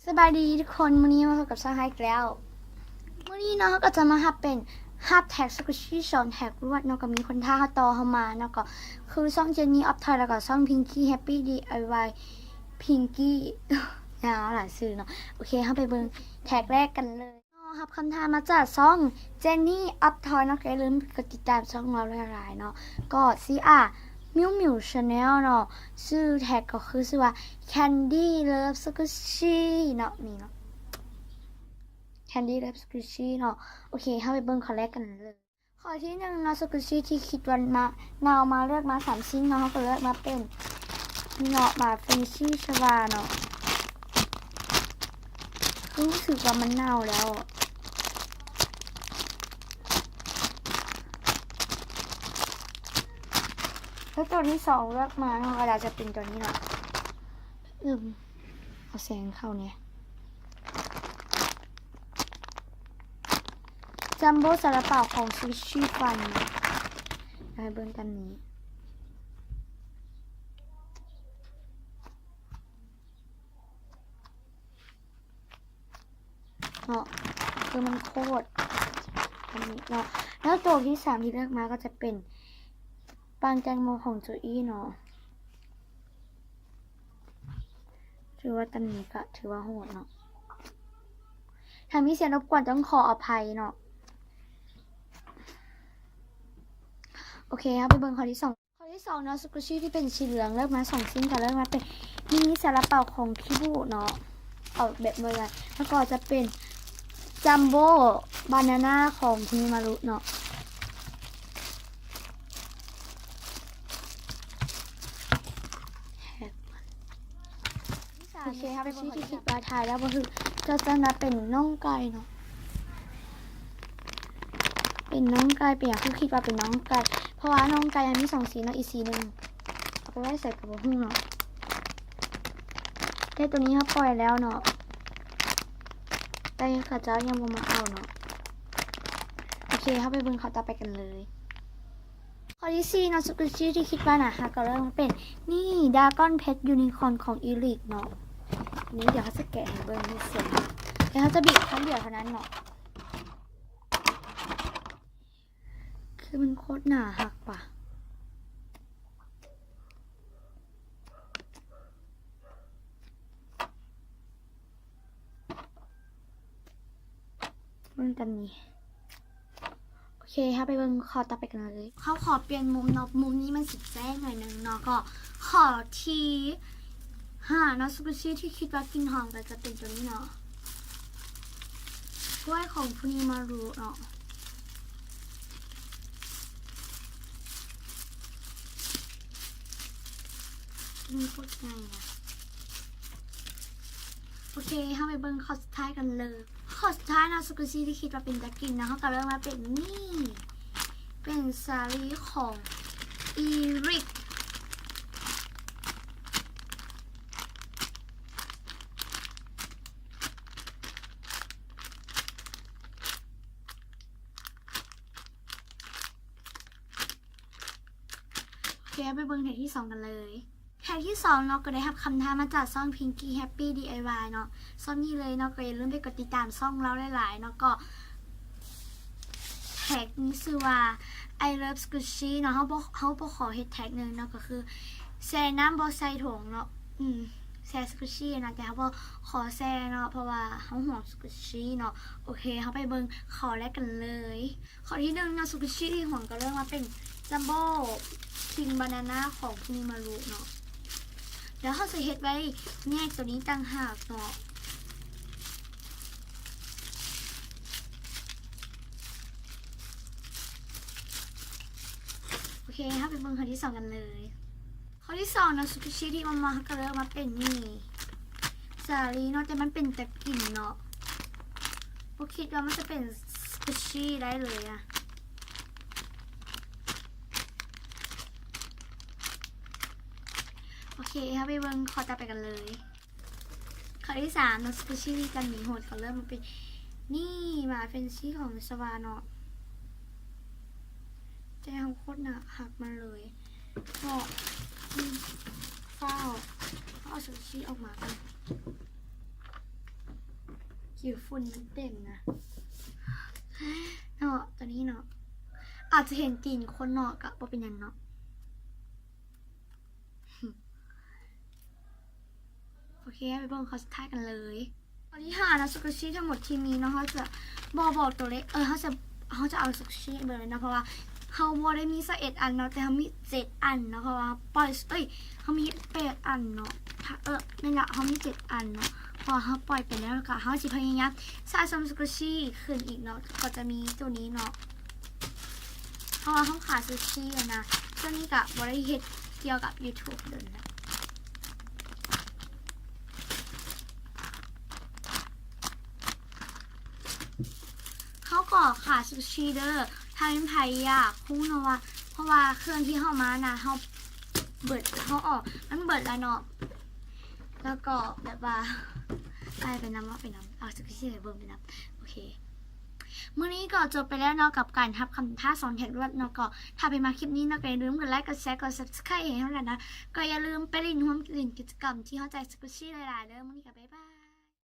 ສະບາຍດີທຸກຄົນ, ມື້ນີ້ມາພົບກັບຊ່ອງຮາກແລ້ວ. ມື້ນີ້ເນາະ ເຮົາກໍຈະມາຮັບເປັນ ຮັບແທັກສະກຸດຊີສອງແທັກລວດເນາະ, ກໍມີຄົນທ້າເຮົາຕໍ່ເຮົາມາເນາະ, ກໍຄືຊ່ອງເຈນນີອອບທອຍ ແລ້ວກໍຊ່ອງພິງກີແຮັບປີ້ດີໄອວາຍ ພິງກີ ຍາວຫຼາຍຊື່ເນາະ. ໂອເຄ ເຮົາໄປເບິ່ງແທັກແລກກັນເລີຍເນາະ. ຮັບຄຳທ້າມາຈາກຊ່ອງເຈນນີອອບທອຍເນາະ, ກໍຢ່າລືມກົດຕິດຕາມຊ່ອງລາວຫຼາຍໆເນາະ. ກໍຊື່ ອາ ມິວມິວແຊນແນວເນາະ, ຊື່ແທັກກໍຄືຊື່ວ່າ ແຄນດີ້ເລີຟສະກຸດຊີເນາະ, ນີ້ເນາະ ແຄນດີ້ເລີຟສະກຸດຊີເນາະ. ໂອເຄ ເຮົາໄປເບິ່ງຂໍ້ແລກກັນເລີຍ. ຂໍ້ທີໜຶ່ງເນາະ ສະກຸດຊີທີ່ຄິດວ່າມາ ເນົ່າມາ ເລືອກມາສາມຊິ້ນເນາະ, ເຮົາກໍເລືອກມາເປັນ ນີ້ເນາະ ມາເຟຣນຊີສະວາເນາະ, ຄືຮູ້ສຶກວ່າມັນເນົ່າແລ້ວ. ແລ້ວຕົວທີສອງເລືອກມາເນາະ ກໍອາດຈະເປັນຕົວນີ້ເນາະ. ອືມ ເອົາແສງເຂົ້າແດ່. ຈັມໂບ້ຊາລາເປົາຂອງສະກຸດຊີຟັນ ໃຫ້ເບິ່ງກັນນີ້. ເນາະ ຄືມັນໂຄດອັນນີ້ເນາະ. ແລ້ວໂຕທີສາມທີ່ເລືອກມາກໍຈະເປັນປາງແຕງໂມຂອງໂຈອີເນາະ, ຖືວ່າຕຳນີ້ກໍຖືວ່າໂຫດເນາະ. ຖ້າມີສຽງລົບກວນຕ້ອງຂໍອະໄພເນາະ. ໂອເຄ ເຮົາໄປເບິ່ງຂໍ້ທີສອງ. ຂໍ້ທີສອງເນາະ ສະກຸດຊີທີ່ເປັນສີເຫຼືອງ ເລືອກມາສອງຊິ້ນ ກໍເລືອກມາເປັນມິນິຊາລາເປົາຂອງຄິບູເນາະ ເອົາແບບໜ່ວຍໃຫຍ່ ແລ້ວກໍຈະເປັນຈັມໂບ້ບານານາຂອງຄຸນິມາລຸເນາະ. ໂອເຄ ເຮົາໄປເບິ່ງ ທີ່ຄິດວ່າທາຍແລ້ວບໍ່ຖືກ ຈະ ຈະນັບເປັນນ້ອງໄກ່ເນາະ. ເປັນນ້ອງໄກ່ ເປັນຫຍັງຄືຄິດວ່າເປັນນ້ອງໄກ່? ເພາະວ່ານ້ອງໄກ່ມັນມີສອງສີເນາະ, ອີກສີໜຶ່ງເອົາໄປໄວ້ໃສກໍບໍ່ຮູ້ເນາະ. ແຕ່ໂຕນີ້ເຮົາປ່ອຍແລ້ວເນາະ, ແຕ່ເຂົາເຈົ້າຍັງບໍ່ມາເອົາເນາະ. ໂອເຄ ເຮົາໄປເບິ່ງຂໍ້ຕໍ່ໄປກັນເລີຍ. ຂໍ້ທີສີ່ເນາະ ສະກຸດຊີທີ່ຄິດວ່າໜ້າຮັກ ກໍເລີ່ມມາເປັນ ນີ້ ດຣາກອນເພັດຢູນິຄອນຂອງອີລິກເນາະ. ນີ້ດຽວເຮົາຈະແກະໃຫ້ເບິ່ງໃນສ່ວນ ແລ້ວເຮົາຈະບີບຄັ້ງດຽວເທົ່ານັ້ນເນາະ. ຄືມັນໂຄດໜ້າຮັກວ່າ. ເບິ່ງກັນນີ້. ໂອເຄ ເຮົາໄປເບິ່ງຂໍ້ຕໍ່ໄປກັນເລີຍ. ເຮົາຂໍປ່ຽນມຸມເນາະ, ມຸມນີ້ມັນຊິແຈ້ງໜ້ອຍໜຶ່ງເນາະ. ກໍຂໍ້ທີຫ້າເນາະ ສະກຸດຊີທີ່ຄິດວ່າກິ່ນຫອມກໍຈະເປັນຕົວນີ້ເນາະ, ກ້ວຍຂອງຄຸນິມາລຸເນາະ. ມັນໂຄດໃຫຍ່ນະ. ໂອເຄ ເຮົາໄປເບິ່ງຂໍ້ສຸດທ້າຍກັນເລີຍ. ຂໍ້ສຸດທ້າຍເນາະ ສະກຸດຊີທີ່ຄິດວ່າເປັນຕາກິນເນາະ, ເຮົາກໍເລືອກມາເປັນນີ້ ເປັນສາລີຂອງອີຣິກ. ໂອເຄ ໄປເບິ່ງແທັກທີສອງກັນເລີຍ. ແທັກທີສອງເນາະ ກໍໄດ້ຮັບຄຳທ້າມາຈາກຊ່ອງພິງກີແຮັບປີ້ດີໄອວາຍເນາະ, ຊ່ອງນີ້ເລີຍເນາະ. ກໍຢ່າລືມໄປກົດຕິດຕາມຊ່ອງລາວຫຼາຍໆເນາະ. ກໍແທັກນີ້ຊື່ວ່າ I love squishy ເນາະ. ເຮົາບໍ່ ເຮົາບໍ່ຂໍເຮັດແທັກໜຶ່ງເນາະ, ກໍຄືແຊ່ນ້ຳບໍ່ໃສ່ຖົງເນາະ. ອືມ ແຊ່ squishy ນະ, ແຕ່ເຮົາບໍ່ຂໍແຊ່ເນາະ ເພາະວ່າເຮົາຫວງ squishy ເນາະ. ໂອເຄ ເຮົາໄປເບິ່ງຂໍ້ແລກກັນເລີຍ. ຂໍ້ທີໜຶ່ງເນາະ squishy ທີ່ຫວງກໍເລີ່ມມາເປັນ Jumbo King Banana ຂອງຄຸນິມາລຸເນາະ. ແລ້ວເຮົາຊິເຮັດໄວ້ແຍກໂຕນີ້ຕ່າງຫາກເນາະ. ໂອເຄ ເຮົາໄປເບິ່ງຂໍ້ທີສອງກັນເລີຍ. ຂໍ້ທີສອງເນາະ squishy ທີ່ມັນມາ ເຮົາກໍເລືອກມາເປັນນີ້ ສາລີເນາະ, ແຕ່ມັນເປັນຕາກິນເນາະ. ບໍ່ຄິດວ່າມັນຈະເປັນ squishy ໄດ້ເລີຍອະ. ໂອເຄ ເຮົາໄປເບິ່ງຂໍ້ຕໍ່ໄປກັນເລີຍ. ຂໍ້ທີສາມເນາະ squishy ທີ່ກັນມີໂຫດ ກໍເລີ່ມມາເປັນ ນີ້ ໝາເຟຣນຊີຂອງສະວາເນາະ. ແຕ່ເຮົາໂຄດໜ້າຮັກມັນເລີຍ. ເພາະ ອືມ ຟ້າວ ເອົາ squishy ອອກມາກ່ອນ. ຂີ້ຝຸ່ນມັນເຕັມນະເນາະ ຕົວນີ້ເນາະ ອາດຈະເຫັນຕີນຄົນເນາະ ກະບໍ່ເປັນຫຍັງເນາະ. ໂອເຄ ໄປເບິ່ງຂໍ້ສຸດທ້າຍກັນເລີຍ. ຂໍ້ທີຫ້າເນາະ Scrunchie ທັງໝົດທີ່ມີເນາະ ເຮົາຈະບໍ່ບອກຕົວເລກ ເອີ ເຮົາຈະ ເຮົາຈະເອົາ Scrunchie ເບີເລີຍເນາະ ເພາະວ່າເຮົາບໍ່ໄດ້ມີຊາວເອັດອັນເນາະ ແຕ່ເຮົາມີເຈັດອັນເນາະ ເພາະວ່າເຮົາປ່ອຍ ເອີຍ ເຮົາມີແປດອັນເນາະ ເອີ ແມ່ນລະ ເຮົາມີເຈັດອັນເນາະ ເພາະວ່າເຮົາປ່ອຍໄປແລ້ວ ແລ້ວກະເຮົາຊິພະຍາຍາມສະສົມ Scrunchie ຂຶ້ນອີກເນາະ ກໍຈະມີຕົວນີ້ເນາະ ເພາະວ່າເຮົາຂາຍ Scrunchie ຫັ້ນນະ ຊ່ວງນີ້ກະບໍ່ໄດ້ເຮັດກ່ຽວກັບ YouTube ດົນລະ. ເຮົາກໍຂາຍ Scrunchie ເດີ ຖ້າແມ່ນໃຜຢາກຮູ້ເນາະວ່າ ເພາະວ່າເຄື່ອງທີ່ເຮົາມານະ ເຮົາເບິດ ເຮົາອອກ ມັນເບິດແລ້ວເນາະ ແລ້ວກໍແບບວ່າ ໄປ ໄປນຳ ເອົາໄປນຳ ເອົາ Scrunchie ໄປເບິ່ງໄປນຳ ໂອເຄ ມື້ນີ້ກໍຈົບໄປແລ້ວເນາະ ກັບການຮັບຄຳທ້າສອງແຖມລວດເນາະ ກໍຖ້າໃຜມັກຄລິບນີ້ເນາະ ກໍຢ່າລືມກົດໄລ ກົດແຊ ກົດ Subscribe ໃຫ້ເຮົາແລ້ວນະ ກໍຢ່າລືມໄປຫຼິ້ນຮ່ວມຫຼິ້ນກິດຈະກຳທີ່ເຮົາແຈກ Scrunchie ຫຼາຍໆເດີ ມື້ນີ້ກໍບາຍບາຍ.